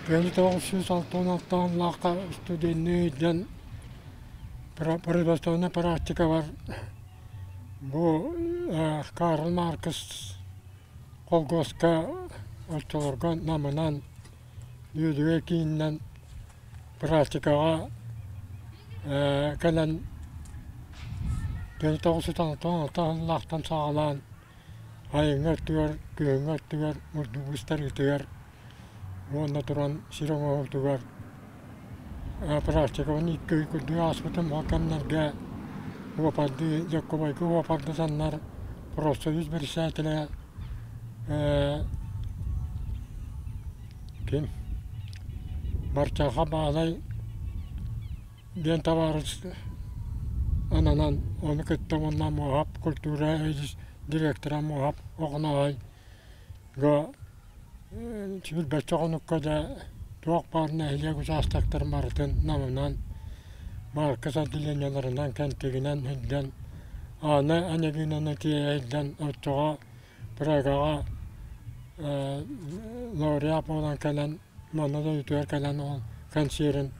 1966 сыллаахха студенныы сылдьан производственнай практикабар бу Карл Маркс холкуоска оччолорго Намынан, Үөдүгэй киининэн практикаҕа кэлэн 1966 сыллаахтан саҕалаан айыҥҥы өттүгэр, күһүҥҥү өттүгэр бурдук быстарыытыгар уонна туран сир оҥоһуутугар практикабын икки ый курдук ааспытым. Ол кэмнэргэ уопардыы Дьоккубайга уопардатаннар профсоюз председателэ ким Барчаха Баалай диэн табаарыс ананан ону кытта уонна Муоһап культура директора Муоһап Охоноһой Сүүрбэччэ хонукка да туох баар нэһилиэк учаастактарын барытын Намынан, Мааркыс отделениеларынан, Кэнтигинэн сылдьан, Аана Анегинаны тиэйэ сылдьан оччоҕо Прагаҕа лауреат буолан кэлэн манна дойдутугар кэлэн ол кэнсиэрин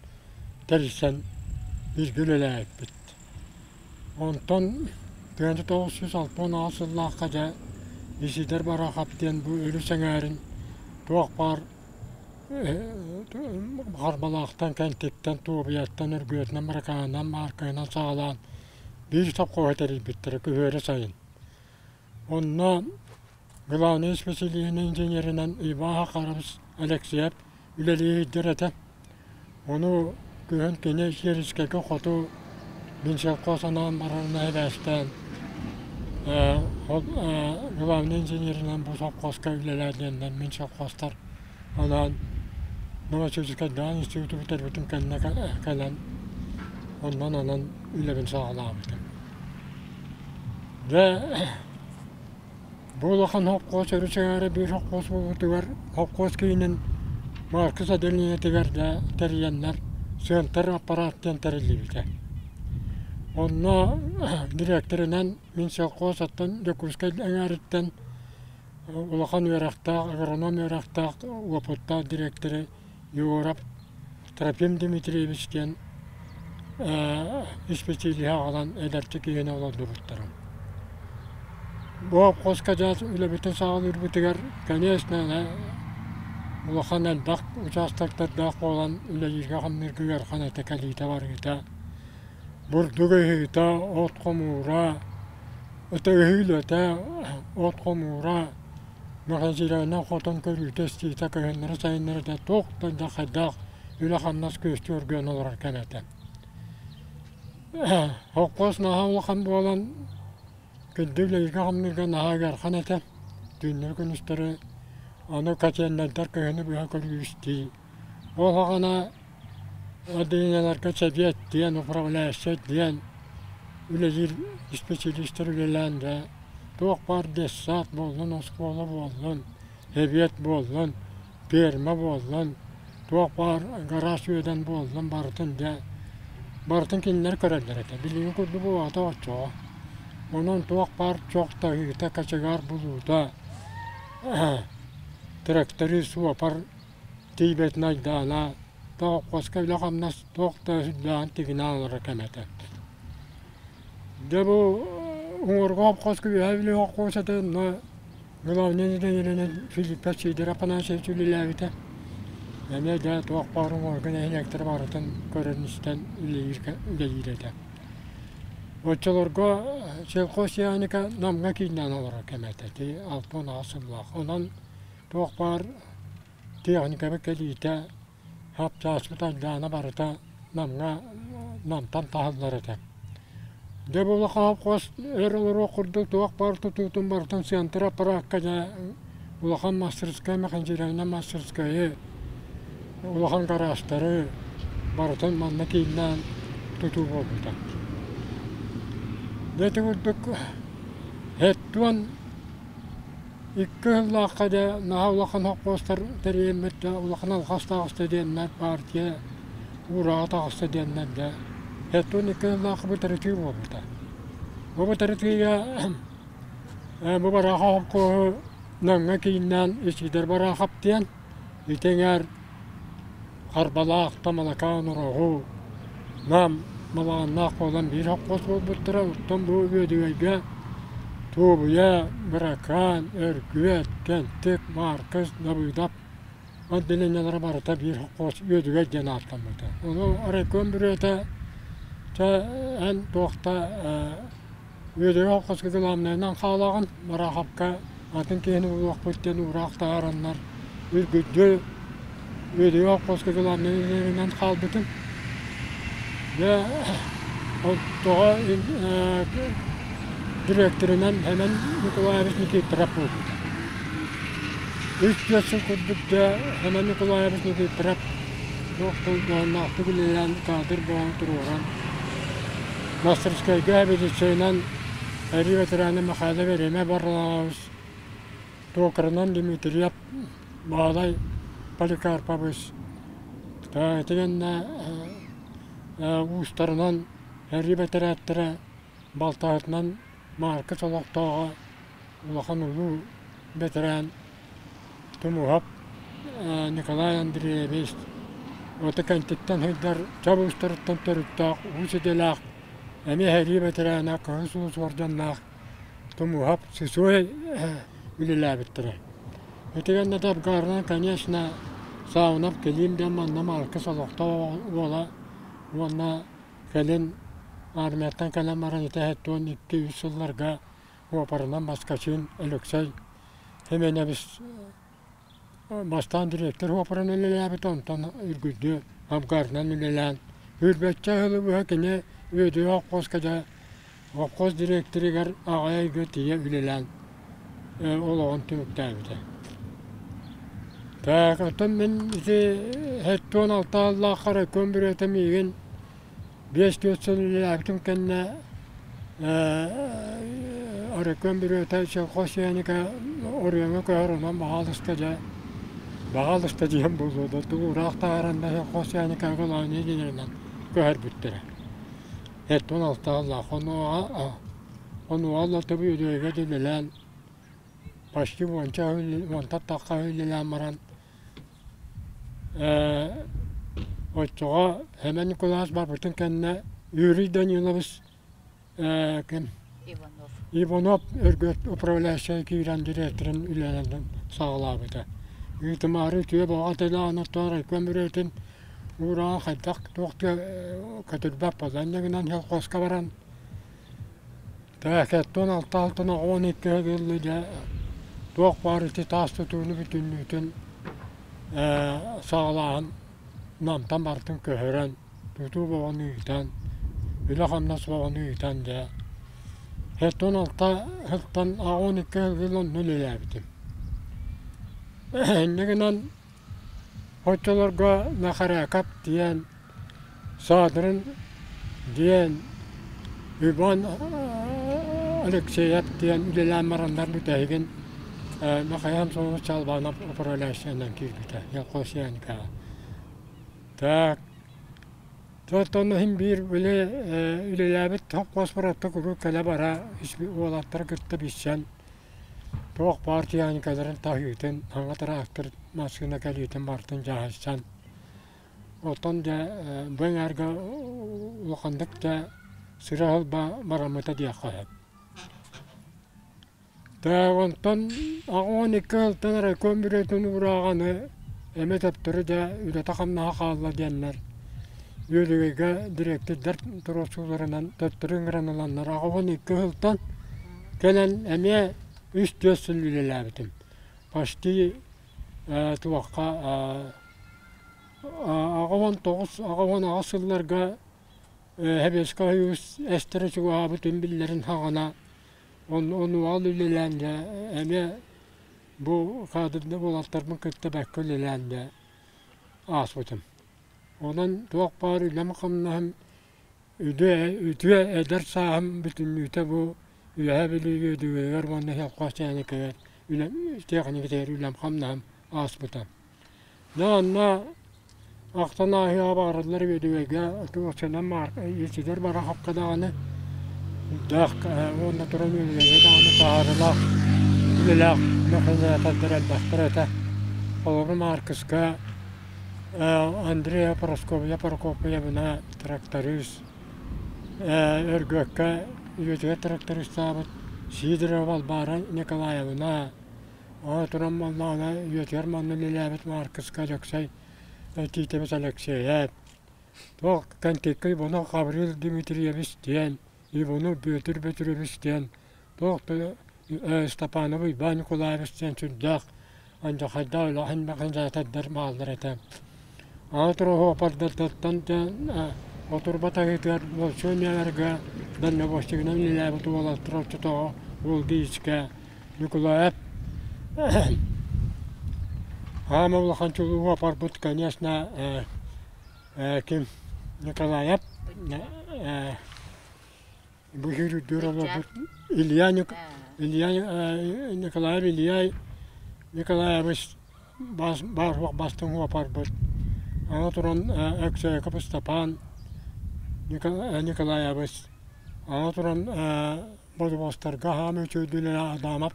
тэрийсэн бииргэ үлэлээбиппит. Онтон 1968 сыллаахха дьэ Исидор Барахов диэн бу өрүс эҥээрин туох баар Харбалаахтан, Кэнтиктэн, Туобуйаттан, Өргүөтүнэн, Быракаанынан, Мааркайынан саҕалаан биир сопхуоһу тэрийбиттэрэ күһүөрү сайын. Онно главнай исписэлииһинэн инженеринэн Иван Захарович Алексеев үлэлии сылдьар этэ. Ону күһүн кини Сиэрискэйгэ хоту Минсельхоз анаан барарына эбээстээн главнай инженеринэн бу совхозка үлэлээ диэннэр мин совхозтар анаан Новосибирскайдаан институту бүтэрбитим кэннэ кэлэн онон анан үлэбин саҕалаабытым. Дьэ бу улахан сопхуос өрүс эҥээрэ биир сопхуос буолбутугар сопхуос киинин Мааркыс отделениетыгар да тэрийэннэр сыантар аппараат диэн тэриллибитэ. Онно дириэктэринэн мин сопхуос оттон Дьокуускай эҥээриттэн улахан үөрэхтээх, агроном үөрэхтээх, уопуттаах дириэктэри Егоров Трофим Дмитриевич диэн исписэлииһи аҕалан эдэрчи киһини олордубуттара. Бу обхозка дьэ үлэбитин саҕалыырбытыгар, конечно, улахан элбэх учаастактардаах буолан үлэлииргэ-хамныырга ыарахан этэ кэлиитэ-барыыта. Бурдук ыһыыта, от хомуура, ытыгыһыы үлэтэ, от хомуура, Механизированнай хотон көрүүтэ-истиитэ кыһыннары-сайыннары да туох да хайдах үлэ-хамнас күөстүү оргуйан олорор кэмэ этэ. Холкуос наһаа улахан буолан күндү үлэлииргэ-хамныырга наһаа ыарахан этэ. Түүннэри-күнүстэри аны котельнайдар кыһыны быһа көрүү-истии. Ол саҕана отделениеларга сэбиэт диэн, управляющай диэн үлэлиир исписэлиистэр үлэлээн да туох баар детсад буоллун, оскуола буоллун, эбиэт буоллун, ферма буоллун, туох баар гараж үөдэн буоллун барытын дьэ барытын кинилэр көрөллөр этэ. Билигин курдук буолбата оччоҕо. Онон туох баар чох таһыыта, кочегар булуута, тракторист, суопар тиийбэтин айдаана, тоҕоххоско үлэ-хамнас туох да сүрдээҕин тигинээн олорор кэмэ этэ. Дьэ бу уҥуоргу хопхуоска Үөһээ Бүлүү хопхуос этэ, онно главнай инженеринэн Филиппов Сидор Афанасьевич үлэлээбитэ. Эмиэ дьэ туох баар уҥуоргу нэһилиэктэри барытын көрөн-истэн үлэлиир этэ. Оччолорго сельхозтехника Намҥа кииннээн олорор кэмэ этэ, ити 68 сыллаах. Онон туох баар техникабыт кэлиитэ, хапчааспыт айдаана барыта Намҥа Намтан таһыллар этэ. Дьэ бу улахан хос өр олоруох курдук туох баар тутуутун барытын сыантыр аппараакка дьэ улахан мастерскай механизированнай мастерскайы, улахан гаражтары барытын манна кииннээн тутуу буолбута. Дьэ ити курдук һэттуон Икки сыллаахха дьэ наһаа улахан хоппуостар тэрийэммит да улахан алҕас таҕыста диэннэр партия уурааҕа таҕыста диэннэр да сэттэ икки сыллаахха бытарытыы буолбута. Бу бытарытыыга бу Бараха хопкуоһу Намҥа кииннээн Исидор Барахов диэн ити эҥээр Харбалаах, Тамалакаан, Ороһу, Нам, Малааннаах буолан биир хопхуос буолбуттара. Оттон бу Үөдүгэйгэ Туобуйа, Быракаан, Өргүөт, Кэнтик, Мааркыс, Дабыыдап отделениелара барыта биир хопхуос Үөдүгэй диэн ааттаммыта. Ону райком бүрүөтэ чэ эн туохта Үөдүгэй холкуоска главнайынан хаалаҕын, Бараахапка атын киһини булуохпут диэн уураах таһаараннар үргүлдьү Үөдүгэй холкуоска главнайынан хаалбытым. Дьэ, тоҕо дириэктэринэн Сэмэн Николаевич Никифоров буолбута. Үс-түөрт сыл курдук дьэ Сэмэн Николаевич Никифоров туох дьоһуннаахтык үлэлээн каадыр бөҕөнү туруоран Мастерскайга медицинан сэрии ветерана Михайлов Еремей Варламович, токарынан Дмитриев Баалай Поликарпович, итигэннэ уустарынан сэрии бэтэрээттэрэ балтаһытынан Мааркыс олохтооҕо улахан улуу бэтэрээн Тумуһап Николай Андреевич ото Кэнтиктэн сылдьар чап уустарыттан төрүттээх уус идэлээх эмиэ сэрии бэтэрээнэ Кыһыл Сулус уордьаннаах Тумуһап Сысой үлэлээбиттэрэ. Ити кэннэ Абгарынан, конечно, Саунов Килиим диэн манна Мааркыс олохтоох уола уонна кэлин армияттан кэлэн баран ити 72-үс сылларга уопарынан Баскачин Өлөксөй Хименевич бастаан дириэктэр уопаран үлэлээбит, онтон үргүлдьү Абгарынан үлэлээн, сүүрбэччэ сылы быһа кини Үөдүйэ холкуоска дьэ холкуос дириэктэригэр аҕай ыйга тиийэ үлэлээн олоҕун түмүктээбитэ. Так, оттон мин ити 76 сыллаахха райком бүрүөтэ миигин 5-4 сыл үлэлээбитим кэннэ Өрөкүөн бүрүөтэ сельхозтехника оройуоҥҥа көһөр, онон баҕаалыста дьэ баҕаалыста диэн буолуо да тугураах таһааран да сельхозтехника главнай инженеринэн көһөрбүттэрэ. 76 сыллаах онуоха онуоха лотубу үөдүгэйгэ үлэлээн почти уонча уонтан тахха үлэлээн баран Оччоҕо Сэмэн Николаевич барбытын кэннэ Юрий Данилович ким Иванов. Иванов Өргөт управляющай киирэн директорын үлэлэрин саҕалаабыта. Ыытымаары үтүө бөҕө тылаан оттон райком бүрүөтүн уураҕа хайдах туох көтүрбэт буолла. Инньэ гынан холкуоска баран Тээкэттэн алта-алтан 12 ыгыллы дьэ туох баар ити таас тутууну бүтүннүүтүн саҕалааһын Намтан барытын көһөрөн, тутуу бөҕөнү ыытан, үлэ-хамнас бөҕөнү ыытан дьэ 76 сылтан 12 сыл онно үлэлээбитим. Инньэ гынан оччолорго Нахаракап диэн Саадырын диэн Иван Алексеев диэн үлэлээн бараннар бүтэһигин Михаил Самсонович Чалбанов управляющайынан киирбитэ Елховсианкаҕа. Так, оттон иһин биир били үлэлээбит хос быраатта куруук кэлэ-бара уолаттары кытта билсэн туох баар техникаларын таһыытын, саҥа трактор массыына кэлиитин барытын дьаһайсан Оттон дьэ бу эҥээргэ улаханнык да сыра бараммыта диэххэ сөп. Даа онтон 12 сылтан райком бүрүөтүн уурааҕаны эмэ төптөрү да үлэтэ-хамнаһа хаалла диэннэр Үөдүгэйгэ дириэктэрдэр туруорсууларынан төттөрү ыҥыран ыланнар 82 сылтан кэлэн эмиэ үс-түөрт сыл үлэлээбитим. Почти туохха 89 88 сылларга Сэбиэскэй Сойуус эстэрэ чугаһаабытын биллэрин саҕана онуоха үлэлээн дьэ эмиэ бу кадрда уолаттарбын кытта бэркэ үлэлээн дьэ ааспытым. Онон туох баар үлэм-хамнаһым үтүө эдэр сааһым бүтүннүүтэ бу Үөһээ Бүлүү Үөдүгэйигэр уонна Сельхозтехникатыгар техникатыгар үлэм-хамнаһым ааспыта. Дьэ онно ахтан ааһыаҕа баҕараллар Үөдүгэйгэ туохсунан иччитэр Бараховка даҕаны даах уонна туран Үөдүгэйгэ даҕаны таһаарыылаах үлэлээх механизатордар элбэхтэр этэ. Холобур Мааркыска Андрея Парасковья Прокопьевна тракторист, Өргөккө үйэтигэр трактористаабыт Сидорова Балбаара Николаевна, ону туран манна үйэтигэр манна үлэлээбит Маркыска Алексей Титович Алексеев, туох Кэнтиккэ Иванов Гаврил Дмитриевич диэн, Иванов Бүөтүр Бөтүрүөбүс диэн, туох да Степанов Иван Николаевич диэн сүрдээх алдьархайдаах улахан механизатордар бааллар этэ. Аны туруһуоппардартан отурба таһыытыгар волшебнияларга дальнобойщигынан үлэлээбит уолаттар оччотооҕу Волгиичкэ Ньукулаев Аама улахан чулуу уопарбыт, конечно, ким Николаев Бу сүүрүрдүүр олорбут Илья Илья Николаев Илья Николаевич баар бастыҥ уопарбыт. Аны туран Өксөкөп Ыстапаан Николаевич аны туран бодобуостарга хаамыы үчүгэйдик Адамов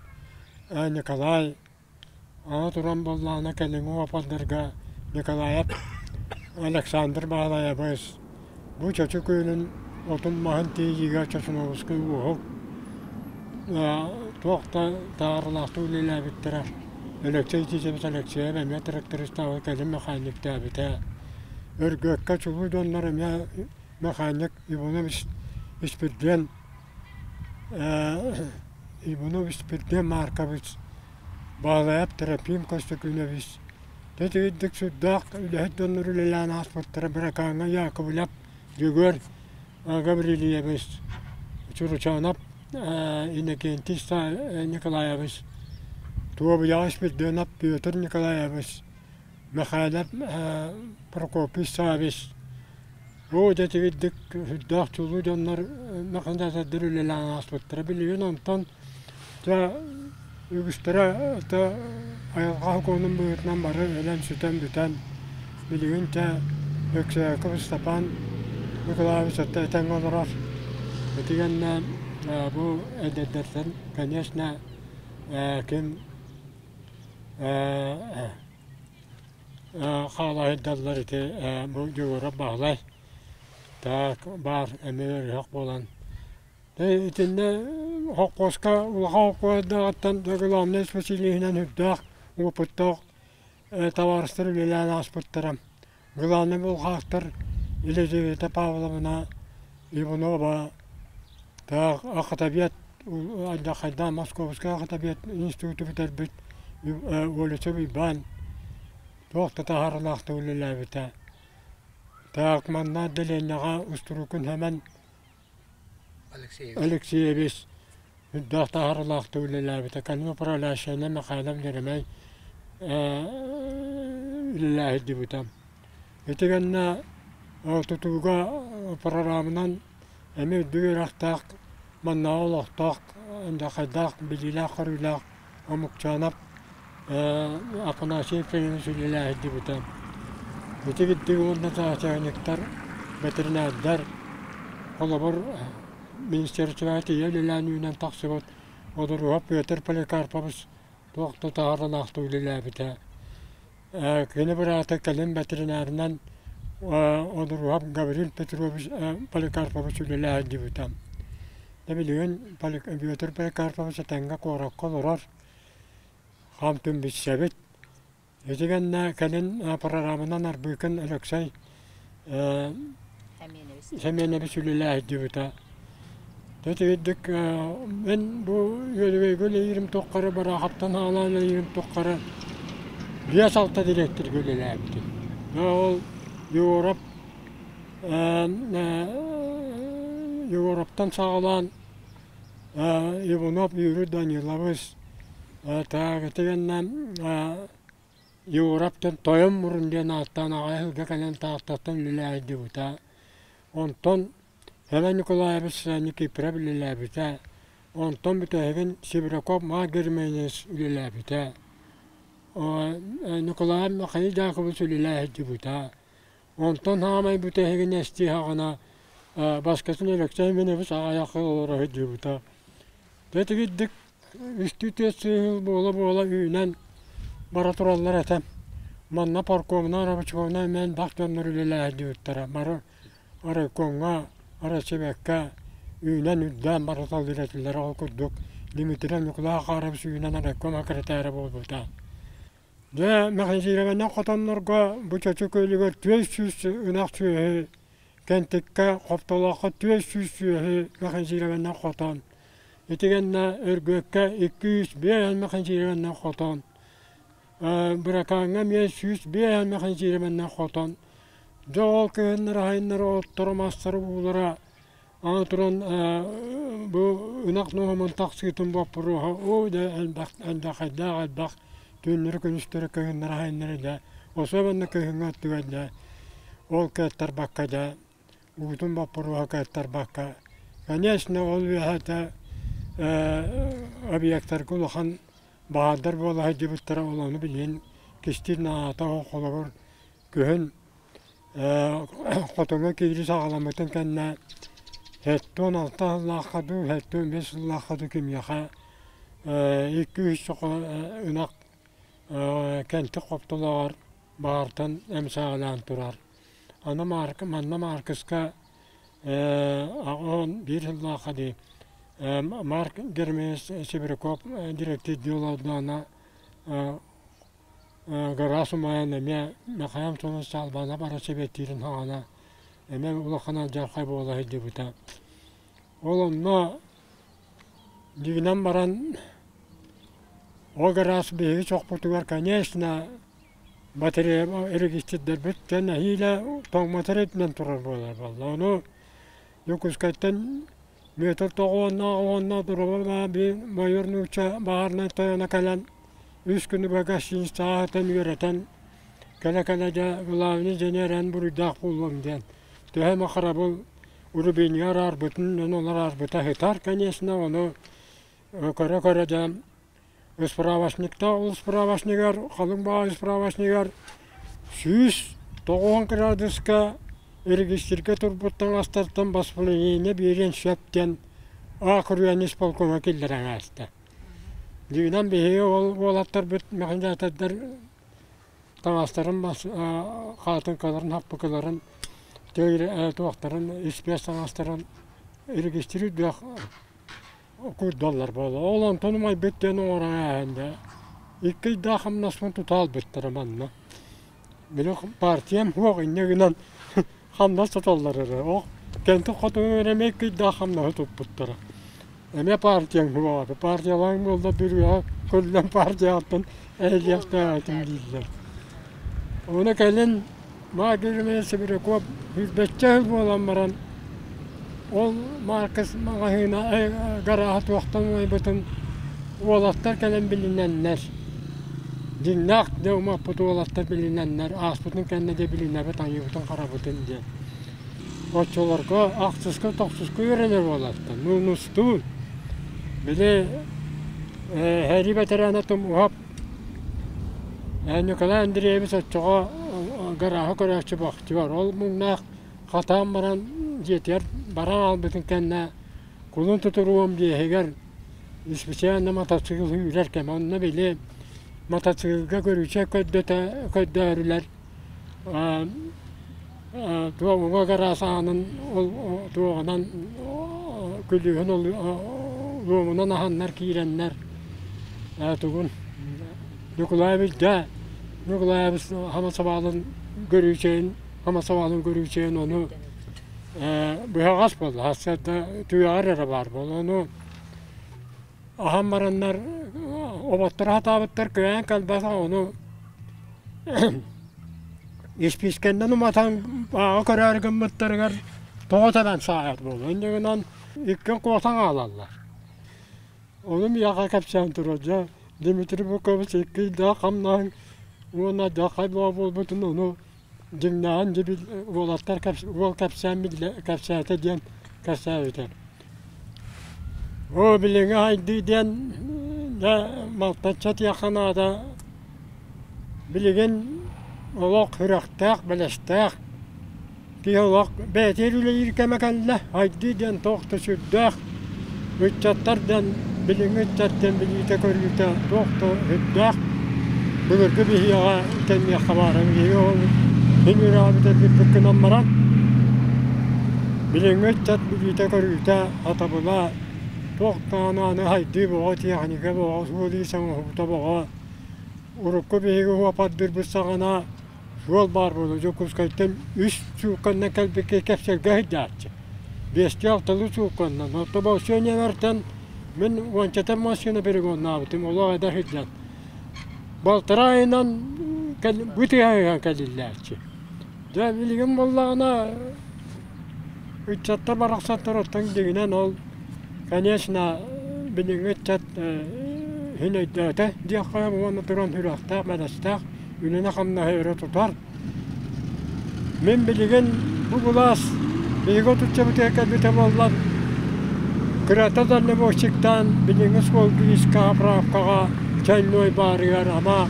Николай Аны туран буоллаҕына кэлиҥҥи уопалларга Николаев Александр Баһылайабыс бу Чочу күөлүн отун-маһын тиэйиигэ Чочуновскай уоһук туох да таарылаахтык үлэлээбиттэрэ. Өлөксөй Титович Алексеев эмиэ трактористаабыт, кэлин механиктээбитэ. Өргүөккэ чулуу дьоннор эмиэ механик Иванович Испирдиэн Иванов Испирдиэн Маркович, Баалайап Трофим Костюкинович тэтигирдик сүрдээх үлэһит дьоннор үлэлээн ааспыттара Быракааҥҥа Яковлев Дьөгүөр Гаврильевич, Чуручанов Иннокентий Николаевич, Туобуйаҕа Испирдиэнэп Петр Николаевич, Михайлов Прокопий Саввич Оо, дьэ итигирдик сүрдээх чулуу дьоннор механизатордар үлэлээн ааспыттара. Билигин онтон дьэ үгүстэрэ это айылҕа сокуонун быһыытынан бары өлөн-сүтэн бүтэн билигин дьэ Өксөкөп Степан Николаевич өттө этэҥҥэ олорор. Итигэннэ бу эдэрдэртэн, конечно, ким Хаалаһыйдаллар ити бу Дьугурап Баһылай так баар эмиэ ыарыһах буолан итиннэ холкуоска улахан холкуостааҕыттан главнай специалиһинэн үрдээх опыттаах табаарыстар үлэлээн ааспыттара. Главнай булхаахтар Елизавета Павловна Иванова таах охотобед алдьархайдаах Московскай охотобед институту бүтэрбит Олесов Иван туох да таһаарыылаахтык үлэлээбитэ. Так манна отделениеҕа устуруукун Сэмэн Алексеевич үрдээх таһаарыылаахтык үлэлээбитэ. Кэлин управляющайынан Михайлов Еремей үлэлээһит дебютам. Ити гэннэ тутууга программанан эмиэ үрдүк үөрэхтээх маннааҕы олохтоох алдьархайдаах билиилээх-көрүүлээх Омукчаанап Афанасий Ефимович үлэлээһирдибитэ. Ити курдук уонна начальниктар, бэтэринээрдэр, холобур, министерствоҕа тиийэ үлэлээн үүнэн тахсыбыт Одоруһап Петр Поликарпович туох да таһаарыылаахтык үлэлээбитэ. Кини быраата кэлин бэтэринээринэн Одоруһап Гаврил Петрович Поликарпович үлэлээһирдибитэ. Дьэ билигин Петр Поликарпович этэҥҥэ куоракка олорор, хам-түм билсэбит. Ити гэннэ кэлин программанан Арбыкин Алексей Сэмиэнэбис үлэлээһирдибитэ. Ити мин бу үөдүгэйгэ үлэлиирим туххары Бараахаптан хаалаан үлэлиирим туххары 5-6 дириэктэргэ үлэлээбитим. Ол Егоров Егоровтан саҕалаан Иванов Юрий Данилович так итигэннэ Егоров диэн Тойон Мурун диэн ааттаан аҕай ыһыга кэлэн Тааттаттан үлэлээбитэ. Онтон Иван Николаевич Никифоров үлэлээбитэ. Онтон бүтэһигин Сибиряков Марк Германович үлэлээбитэ. Николай Михаил Яковлевич үлэлээбитэ. Онтон саамай бүтэһигин эстии саҕана баскытын Өлөксөй Минович аҕыйах олоро сылдьыбыта. Дьэ итигирдик үстүү түөрт сыл буола-буола үүнэн бара тураллар этэ. Манна паркомунан, рабочкомунан эмиэ элбэх дьоннор үлэлээһдибиттэрэ. Бары райкомҥа, райсэбиэккэ үүнэн үрдээн барыталыыр этилэр. Ол курдук Дмитрий Ньукулай Захарович үүнэн райком секретара буолбута. Дьэ, механизированнай хотоннорго бу Чочу күөлүгэр 400 ынах сүөһү, Кэнтиккэ, Хоптолооххо 400 сүөһү механизированнай хотон, итигэннэ Өргүөккэ 205 механизированнай хотон, Быракааҥҥа эмиэ 105 механизированнай хотон. Дьэ ол кыһыннары сайыннары отторо мастары уулара аны туран бу ынах ноһумун тахсыытын боппуруоһа оо дьэ элбэх элбэхэйдээх элбэх түүннэри күнүстэри кыһыннары сайыннары дьэ особенно кыһыҥҥы өттүгэр дьэ ол кыаттарбакка дьэ уутун боппуруоһа кыаттарбакка конечно ол үөһэтэ объектарга улахан баһаардар буола сылдьыбыттара ол ону билигин кистиир наадата холобур күһүн Хотоҥҥо киирии саҕаламмытын кэннэ 76 сыллаахха дуу, 75 сыллаахха дуу кимиэхэ 2-3 ынах кэнтик хоптолооҕор баартан эмсэҕэлээн турар. Аны манна Мааркыска 81 сыллаахха дии Марк Гермес Сибиряков директив олордоҕуна Гараас умайан эмиэ Мэхэйэм сонун саалбана бара сэбиэттиирин саҕана эмиэ улахан алдьархай буола сылдьыбыта. Ол онно дьиҥинэн баран ол гараас биһиги чохпутугар конечно батарея регистрдэрбит нэһиилэ тоҥмотор этинэн турар буолар буолла. Ону Дьокуускайтан Метр тоҕуоннаах уонна Дурова биир майор нуучча баҕарынан тойоно кэлэн үс күнү быһа гостиницаҕа сытан үөрэтэн кэлэ-кэлэ дьэ главный дьиэни эрэн буруйдаах буолуом диэн төһө эмэ харабыл Рубиҥҥа араарбытын дьон олор араарбыта сытар конечно ону көрө-көрө дьэ справочниктаах ол справочнигар халыҥ баҕайы справочнигар 190 кыраадыска регистрга турбут таҥастартан воспламенение биэриэн сөп диэн аакырыйан исполкома киллэрэн ааста. Дьиҥинэн биһиги ол уолаттарбыт механизатордар таҥастарын хаатыҥкаларын, хаппыкыларын, туохтарын, испиэс таҥастарын регистриирдээх куурдаллар буолла. Ол онтон умайбыт диэн оҥорон ааһан да икки ыйдаах хамнаспын тута албыттара манна. Били партиям суох инньэ гынан хамнас туталлар эрэ. Ол кэнтик хотугу эмиэ икки ыйдаах хамнаһы туппуттара. Эмиэ партияҥ суоҕа. Партиялааҥ буолла бүрүөҕэ көрүллэн партияттан эһэлиэхтээх этим дииллэр. Ону кэлин Маагырымы Сибиряков сүүрбэччэ сыл буолан баран ол Маркс маҕаһыына гарааһа туохтан умайбытын уолаттар кэлэн билинэннэр дьиҥнээх дьэ умаппыт уолаттар билинэннэр ааспытын кэннэ дьэ билинэбит айыыбытын-харабытын диэн. Оччолорго ахсыска тохсуска үөрэнэр уолаттар нуунустуун били сэрии бэтэрээнэ Тумуһап Николай Андреевич оччоҕо гарааһы көрөөччү бахтыгар ол муҥнаах хатаан баран дьиэтигэр баран хаалбытын кэннэ кулун тутуруом биэһигэр специально мотоцикл үүрэр кэмэ онно били мотоциклга көрүүчэ көрдөтө көрдөөрүлэр туох уҥа гараас аанын ол туоҕунан күлүүһүн луомунан аһаннар киирэннэр тугун Ньукулаевич дьэ Ньукулаевич хамасабаалын көрүүчэйин хамасабаалын көрүүчэйин ону быһаҕас буолла сарсыарда түгэҕэр эрэ баар буолла ону аһан бараннар оботторо сатаабыттар кыайан кэлбэтэх ону испиискэннэн уматан ааҕа көрөөрү гыммыттарыгар тоҕо тэбэн саайар буолла инньэ гынан иккиэн куотан хаалаллар ону миэхэ кэпсээн турар дьэ Дмитрий Павлович икки ыйдаах хамнаһын уонна дьахай буолбутун ону дьиҥнээҕин уолаттар уол кэпсээн кэпсээтэ диэн кэпсээбитэ. Оо билиҥҥи сайдыы диэн дьэ малтачча этиэххэ наада билигин олох сүрэхтээх, бэлэстээх киһи олох бэйэтигэр үлэлиир кэмэ кэллэ. Сайдыы диэн туох да сүрдээх ыччаттар диэн билиҥҥи ыччат диэн билиитэ-көрүүтэ туох да сүрдээх. Былыргы биһиэхэ тэҥниэххэ баара. Биһиги ол мин үөрэҕи бүтэрбиппит гынан баран, билиҥҥи ыччат билиитэ-көрүүтэ, сатабыла туох даҕаны аны сайдыы бөҕө, тиэхиньикэ бөҕө, суол-иис оҥоһуута бөҕө. Урукку биһиги уопардыырбыт саҕана суол баар буолуо. Дьокуускайтан үс суукканнан кэлбиккэ кэпсэлгэ сылдьааччы. Биэстии-алталыы суукканнан. Оттон Болсуонньалартан мин уончата массыына перегоннаабытым, олох эдэр сылдьан. Балтараа ыйынан бу тыаһыгар кэлиллээччи. Дьэ билигин буоллаҕына ыччаттар барахсаттар оттон дьиҥинэн ол конечно билиҥҥи ыччат иһин өйдөөтө диэххэ уонна туран сүрэхтээх, бэлэстээх, үлэни-хамнаһы өрө тутар. Мин билигин бу былаас биһиги отуччабытыгар кэлбитэ буоллар, кырата дальнобойщиктаан билиҥҥи суолга-иискэ заправкаҕа чайной баарыгар ама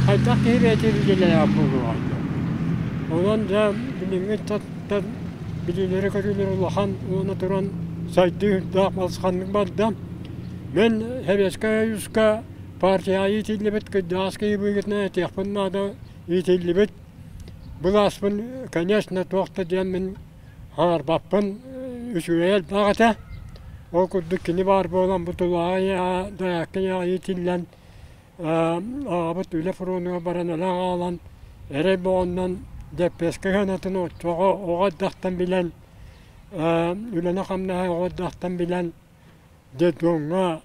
хайдах киһи бэйэтэ билэлээх буолуоҕай? Онон дьэ билиҥҥи ыччаттар билиилэрэ-көрүүлэрэ улахан уонна туран сайдыы үрдээх балысханнык барда. Мин Сэбиэскэй Союзка партияҕа иитиллибит кырдьаҕас киһи быһыытынан этиэхпин наада иитиллибит былааспын, конечно, туох да диэн мин хаҥарбаппын, үчүгэй элбэх этэ. Ол курдук кини баар буолан бу тулаайа дайаакка иитиллэн аҕабыт үлэ фронугар баран өлөн хаалан эрэй боҕоннон деппиэскэ сыанатын оччоҕо оҕо эрдэхтэн билэн үлэни-хамнаһы оҕо эрдэхтэн билэн детдомҥа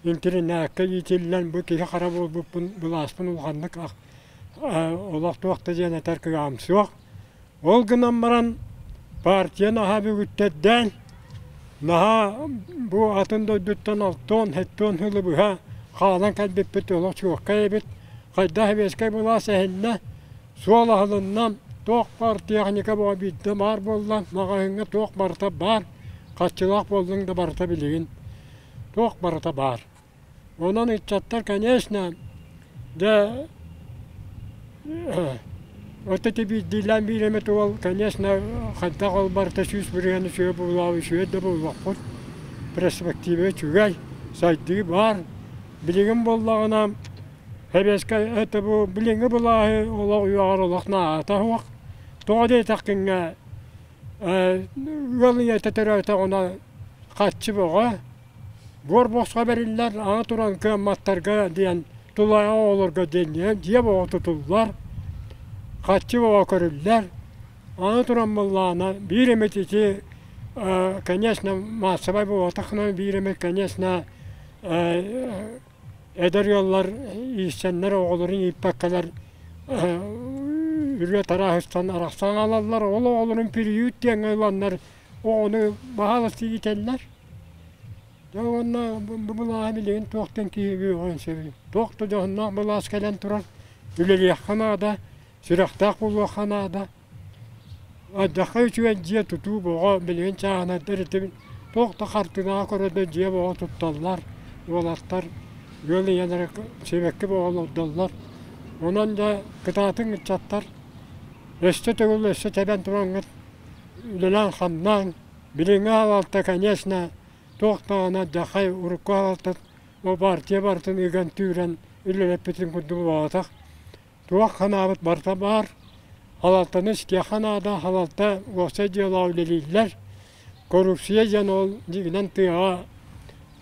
интэринээккэ иитиллэн бу киһи хара буолбуппун былааспын улаханнык олох туох да диэн этэр кыаҕым суох. Ол гынан баран партия наһаа бүгүттэрдээн наһаа бу атын дойдуттан алтыан сэттиэн сылы быһа хаалан кэлбиппит олох чуолкай эбит. Хайдах сэбиэскэй былаас эһиннэ, суол аһылынна, туох баар техника бөҕө биирдэ баар буолла, маҕаһыыҥҥа туох барыта баар, харчылаах буоллуҥ да барыта билигин туох барыта баар. Онон ыччаттар, конечно, дьэ вот эти биирдиилээн биир эмит уол, конечно, хайдах ол барыта 100% үчүгэй буолуоҕа, үчүгэй да буолуохпут. Перспектива үчүгэй, сайдыы баар. Билигин буоллаҕына, сэбиэскэй это бу билиҥҥи былааһы олох үөҕэр олох наадата суох. Тоҕо диэтэххинэ, ыал ийэтэ төрөөтөҕүнэ харчы бөҕө, буор босхо бэриллэр, аны туран кыамматтарга диэн тулаайах оҕолорго диэн дьиэ бөҕө тутуллар, харчы бөҕө көрүллэр. Аны туран буоллаҕына биир эмит ити конечно маассабай буолбатаххына биир эмит конечно эдэр ыаллар ииссэннэр оҕолорун ииппэккэлэр үрүө тарааһыстан арахсан аҕалаллар, ол оҕолорун приют диэҥҥэ ыланнар оҕону баһаалыста иитэллэр. Дьэ уонна бу былааһы билигин туохтан киһи үөҕүөн сөбүй? Туох да дьоһуннаах былаас кэлэн турар, үлэлиэххэ наада, сүрэхтээх буолуохха наада. Алдьархай үчүгэй дьиэ тутуу бөҕө билигин чааһынайдар ити туох да хартыынаҕа көрө да дьиэ бөҕө тутталлар, уолаттар ыал ийэлэрэ сибэкки бөҕө олордоллор. Онон да кытаатыҥ ыччаттар, өссө төгүл өссө тэбэн тураҥҥыт үлэлээн-хамнаан, билиҥҥи аҕалта, конечно, туох даҕаны алдьархай урукку аҕалта ол партия барытын ыган-түүрэн үлэлэппитин курдук буолбатах. Туох санаабыт барыта баар, халалтаны истиэххэ наада, халалта уопсай дьыалаҕа үлэлииллэр. Коррупция диэн ол дьиҥинэн тыаҕа,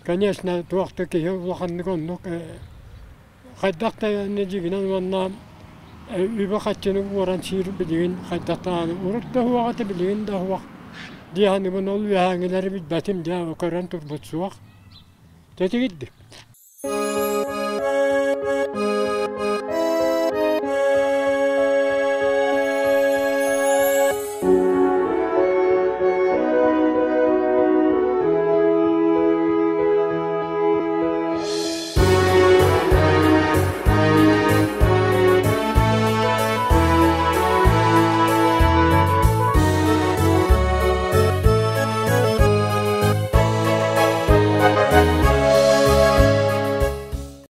конечно, туох да киһи улаханнык оннук хайдах да дьиҥинэн уонна үбү-харчыны уоран сиир билигин хайдах даҕаны урут да суох этэ, билигин да суох дии саныыбын, ол үөһээҥҥилэри билбэтим дьэ көрөн турбут суох. Тэтигирдик.